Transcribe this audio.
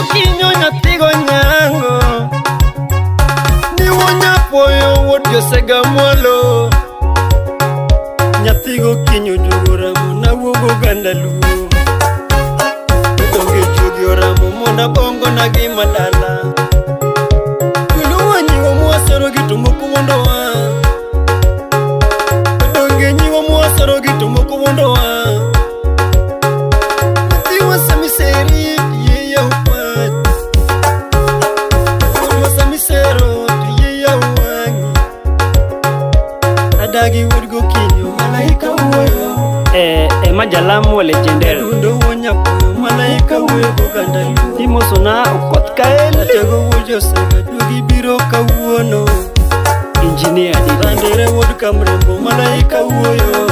Gokinyo nyathigo nyango Niwo nyapoyo wuod Josega mwalo. Nyathi gokinyo juogo ramo nawuogo oganda luo. Donge juogi oramo mondo abongo na gi madala. Joluo nyiwo mwasoro gi to moko wuondowa. Donge nyiwo mwasoro gi to moko wuondowa. Nyathi wasa miseri yie yaw kwach. Wuod wasa misero to yie yaw wang'i. Adagi wuod gokinyo malaika wuoyo. E majalamo legendary. Dundo wuo nyapoyo malaika wuoyo goganda luo. Imosona Okoth Kael. Atego wuod Josega juogi biro kawuono. Engineer Didi. Randere wuod Kamrembo malaika wuoyo.